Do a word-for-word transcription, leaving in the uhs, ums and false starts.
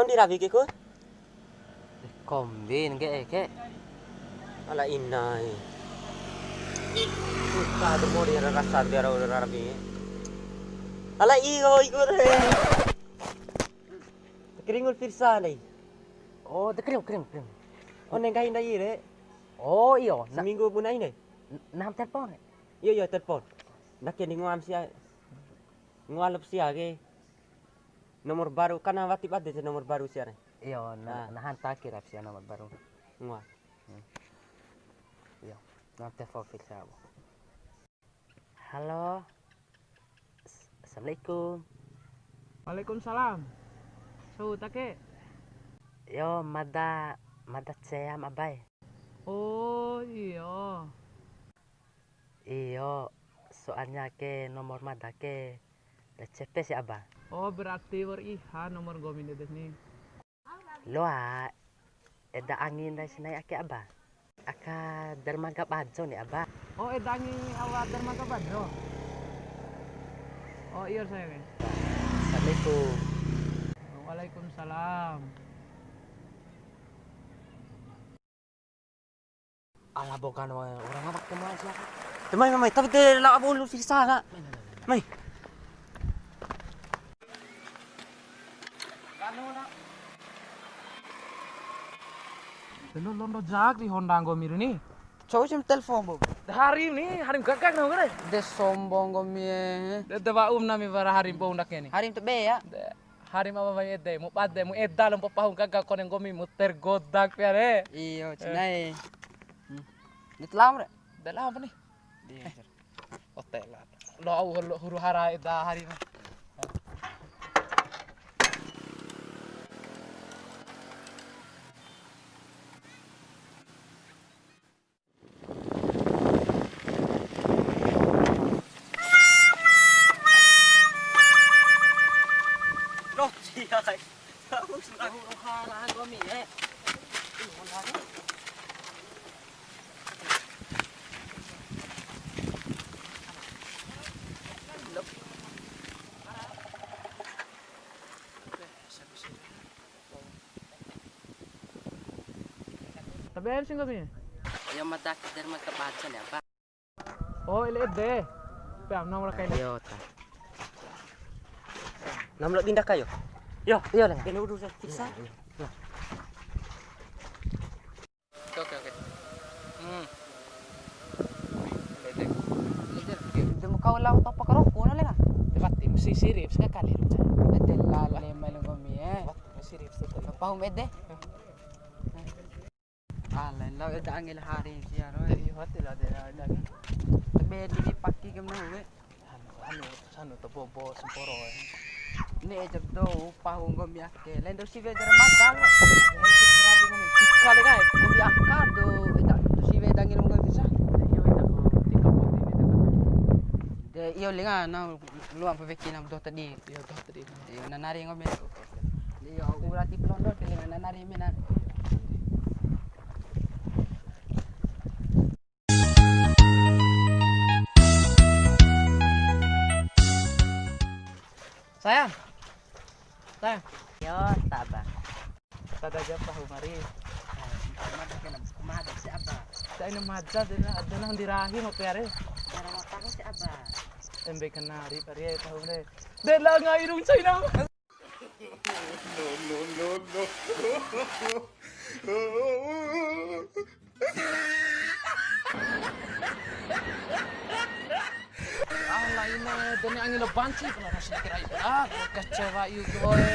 Di rawi ke ku? Kombi ngge'e ke. Ala inae. Uta de mori ra rasa de ra rawi. Ala i ho iku re. Kringul Firsa ndai. Oh, de kring, kring, kring. Oh, nenggahi ndai re. Oh, iyo. Na- Seminggu pun aine. N-, nahu telepon. Iyo, iyo, telepon. Ndake ni ngoam sia. Ngoa lop sia ke. Nomor baru, kan wati bade ja nomor baru sia re. Iyo, na-, Ah. Nahan takir sia nomor baru. Ngoa. Hmm. Iyo, nahu telepon Firsa. Halo. Assalamualaikum. Waalaikumsalam. Suta ke? Yo, mada, mada ceam, Abae. Oh, iyo. Iyo, soalnya ke nomor mada ke la cepe si, Aba. Oh, berarti wa'ur iha nomor nggomi ndede ni. Loa, eda angi ndai si nai ake, Aba. Aka dermaga Bajo ni, Aba. Oh, eda angi awa dermaga Bajo. Oh, iyo, sayang. Assalamualaikum. Waalaikumsalam. Ala bokan wa orang apa ke mai sia. Mai, mai, mai, tapi te la abu lu Firsa ka. Mai. Telu londo jak di Honda nggomi ni. Cou sim telepon bo. Hari ni, hari gagak na nggomi. De sombong nggomi e. De, de wa'um nami wara hari bo ndak ni. Hari te be ya. De. Hari ma mai ede, mu bade, mu eda lompo pahu gaga kone nggomi mu tergodak pea re. Iyo, eh, cinae. Hmm. Di telam re. Dalam apa nih? Di. Eh. Hotel. Lo au lo huru hara eda hari ma. Loh, sia. Tahu sudah. Tahu roha lah, nggomi, eh. Tabe aim sih nggomi? Ayo mada ake dermaga Bajo ni, Aba. Oh, ele ede. Pe am nomor kai. Iyo ta. Nam lo dinda kayo. Yo, iyo le. Kena udu sa. Bisa. Iyo, iyo. Oke, oke, oke. Hmm. Ede. Ede, ede. Ede mu kau lau topa karoko na lenga. Wati mesti sirip sekali lu, Cak. Ede lale mai nggomi, eh. Wati mesti sirip sekali. Pahum ede. Ala, lao eda angi la hari sia ro. Iyo, wati la de la. Tabe di paki ke mena we. Anu, anu, sanu to bobo semporo. Ni eja do pahu nggomi ake. Lendo siwe dara mata lo. Ini si kerabi nggomi. Tika le kai. Nggomi aka do, eda do siwe dangi nggomi bisa. Iyo, eda ko tika poti ni de. De, iyo lenga na luang peveki nam do tadi. Iyo, do tadi. Iyo, nanari nggomi. Iyo, urati pelondo de lenga nanari mena. Sayang. Sayang. Yo, ta, Aba. Tada ja pahu mari. Mada kena, mada si Aba. Sa ini mada dena, dena dirahi ngopi are. Dana mataku si Aba. Embe kenari pari pahu re. Dela ngai rung China. No, no, no, no. Ala ina, deni angi lo banci, pala nasi kira ibu. Ah, kecewa iu gue.